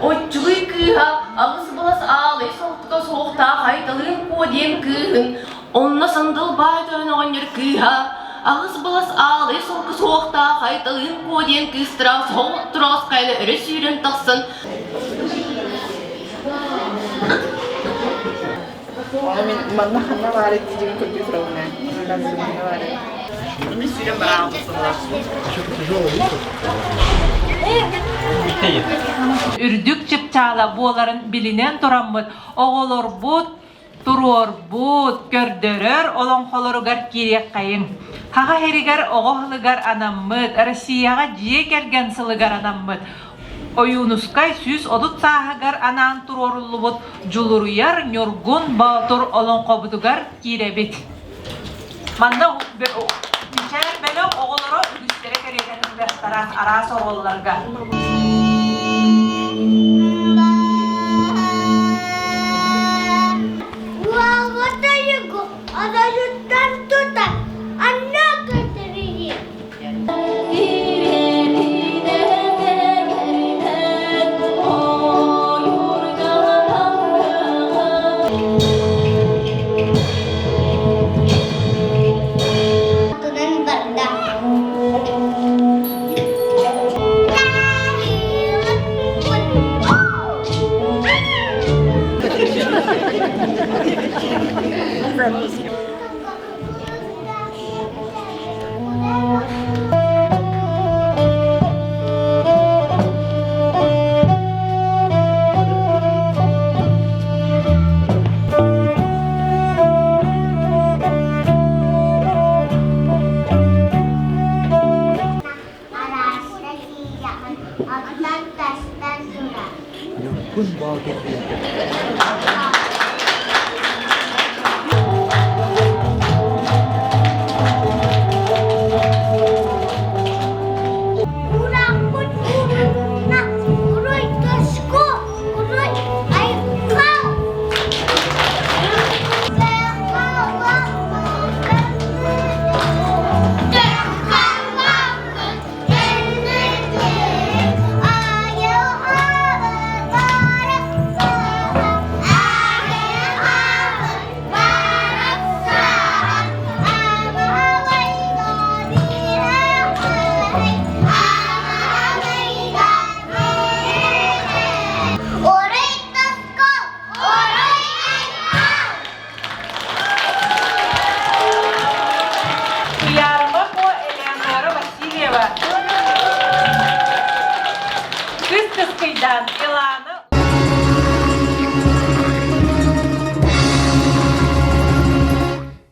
Оччугуй кыыһа аҕыс былас аалай солкута суохтаах Айталыын Куо диэн кыыһын, онно Сандал баай тойон оҕонньор кыыһа аҕыс былас аалай солко суохтаах Айталыын Куо диэн кыыстара соҕотуроос хайаны өрө сүүрэн тахсан Ону мин манна ханна баар диэн көрдүү турабын ээ. Манна баар Мин сүүрэн бараҕым Үрдүк чыпчаала буоларын билинэн тураммыт оҕолорбут туруорбут, көрдөрөр олоҥхолоругар киириэххэйиҥ. Хаха иһигэр оҕо сылыгар анаммыт, Россияҕа дьиэ кэргэн сылыгар анаммыт Ойуунускай 130 сааһыгар анаан туруоруллубут Дьулуруйар Ньургун Боотур олоҥхобутугар киирэбит. Манна Мичээр бөлөх оҕолоро үгүстэрэ кэриэтэ кыттыахтара араас оруолларга. Уолбатайыгы адайыттан тутан анна көтөрүйе. Атынан барда. Араasta киирэҕин, оттон тастан турар. Ньургун Боотур Ураппыт уруна, уруй тоску, уруй айхал! Орой тоскол! Орой айхал! Туйаарыма Куо Элеонора Васильева, Кыс Кыскыйдаан Илана.